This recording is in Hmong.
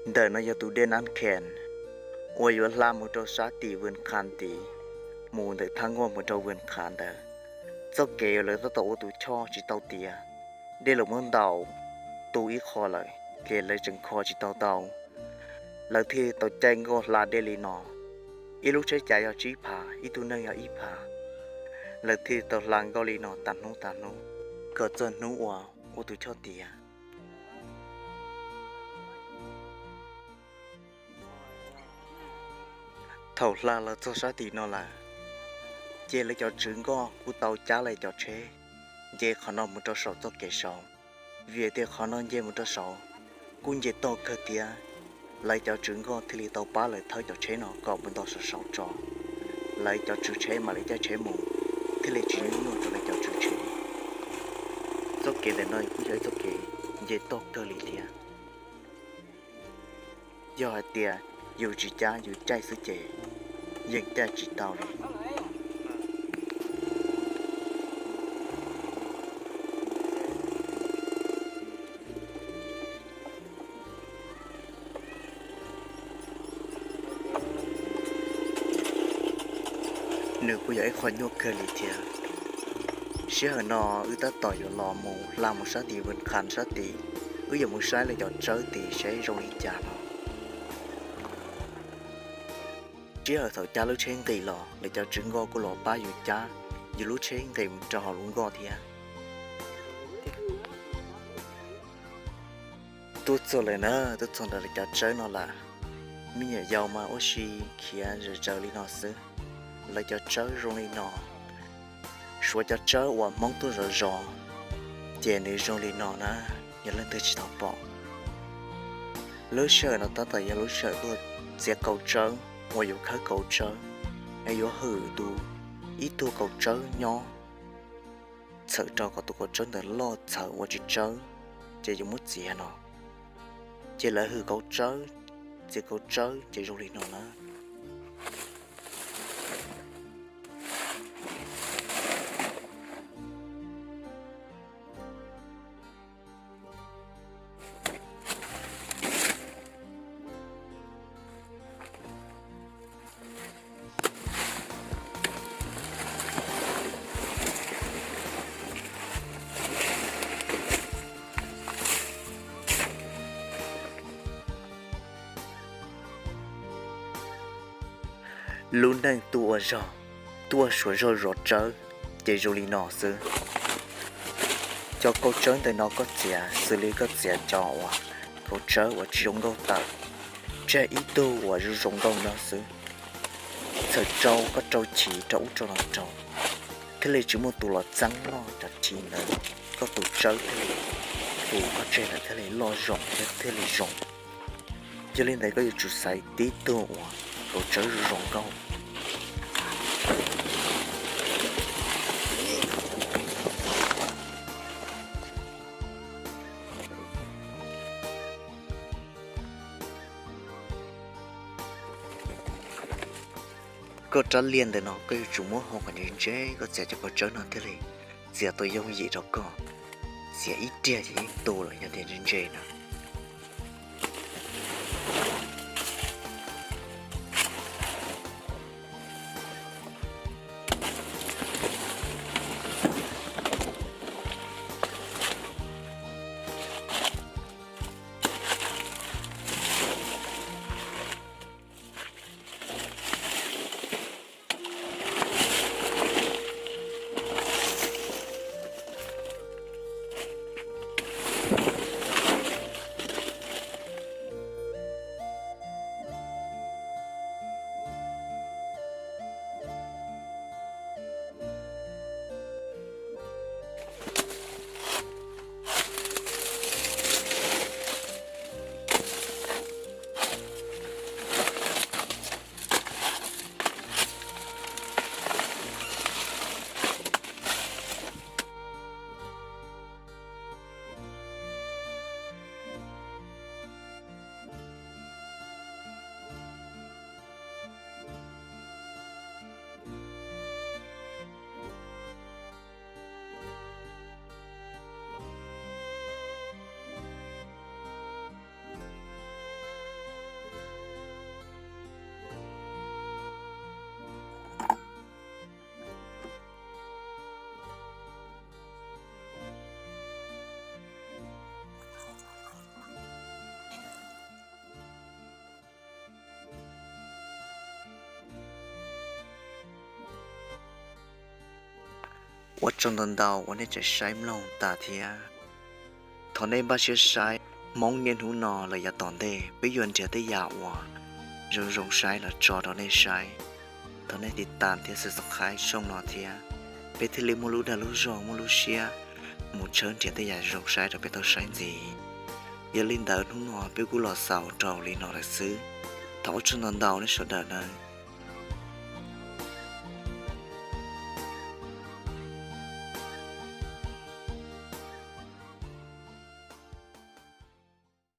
Ntawm no yog tus dej Nab Khees uas yuav hla mus rau sab tim Vwm Qha tid, mus ntawm Thab Nkuaj mus rau Vwm Qha ntawd. Txoj kev uas lawv tab tom ua tus choj tsis tau tiav, dej los muab ntaus tu ib qho lawm, ces lawv tseem kho tsis tau tau. Lawv thiaj tau caij nkoj hla dej li no, ib lub tsheb cav yog tsib phav, ib tug neeg yog ib phav. Lawv thiaj tau hla nkoj li no tas hnub tas hnub, kom txog hnub uas ua tus choj tiav. Thaum hla los txog sab tim no lawm, ces lawv cov tswv nkoj kuj tau cab lawv cov tsheb nce qhov no mus rau saum txoj kev saud, vim tias qhov no nce mus rau saud kuj nce toj kawg thiab. Lawv cov tswv nkoj thiaj li tau pab lawv thawb cov tsheb no kom mus nto saum saud tso. Lawv cov tswv tsheb mam li caij tsheb mus, thiaj li tsis nyuaj nyuaj rau lawv cov tswv tsheb. Txoj kev ntawm no kuj yog ib txoj kev nce toj kawg li thiab. Yog hais tias yus tsis cab yus caij xwb ces yeej caij tsis tau li. Nws kuj yog ib qho nyuaj kawg li thiab. Sij hawm no wb tab tom yuav los mus hla mus sab tim Vwm Qha sab tid, wb yuav mus saib lawv cov tsawb tid seb zoo li cas no. Sij hawm thaum cab lub tsheb nqis los, lawv cov tswv nkoj kuj los pab yus cab yus lub tsheb nqis mus rau hauv lub nkoj thiab. Tuaj txog lawm na, tuaj txog ntawm lawv cov tsawb no lawm. Me nyuam yaus mas ua si khiav zom zaws li no xwb. Lawv cov tsawb zoo li no, suav cov tsawb uas Hmoob tuaj zov zos, ces nws zoo li no na, yog leej twg tsis tau pom. Lub sij hawm no tab tom yog lub sij hawm tuaj txiav kaus tsawb uas yuav khawb kaus tsawb, es yuav hwm tus, ib tug kaus tsawb nyob, txhawm rau kom tus kaus tsawb ntawd loj txhawm ua tsis tsawb, ces yuav muab txiav no. Ces lawv hwm kaus tsawb, txiav kaus tsawb ces zoo li no na. Lub neej tuaj ua zog, tuaj ua suav zog zov tsawb, ces zoo li no xwb. Cov kaus tsawb ntawm no koj txiav xws li koj txiav cov uas kaus tsawb uas tsis zoo nkauj tawm, tseg ib tug uas zoo zoo nkauj no xwb. Txhawm rau koj rau chiv rau ub rau no rau, thiaj li tsis muaj tus los txeeb noj cov chiv ntawd, koj tus tsawb thiaj li, tus koj tseg ntawd thiaj li loj zoo thiab thiaj li zoo. Yog li ntawd koj yuav tsum xaiv tib tug uas kaus tsawb zoo zoo nkauj. Koj rab liaj ntawm no koj yuav tsum muab hau kom ntse ntse, koj txiav cov kaus tsawb no thiaj li txiav tau yooj yim rau koj. Txiav ib riag ces yeej tu lawm yog tias ntse ntse na. Ua tsaug ntau ntau uas nej tseem saib mloog tas thiab. Thov nej npaj siab saib, Hmoob niaj hnub no lawm yav tom ntej peb yuav nrhiav tej yam uas zoo zoo saib los tso rau nej saib. Thov nej tiv tam thiab subscribe tshooj no thiab, peb thiaj li muaj lub dag lub zog muaj lub siab mus tshawb nrhiav tej yam zoo saib rau peb tau saib ntxiv. Yog li ntawd hnub no peb kuj los xaus rau li no lawm xwb. Thov ua tsaug ntau ntau nej sawv daws nawb.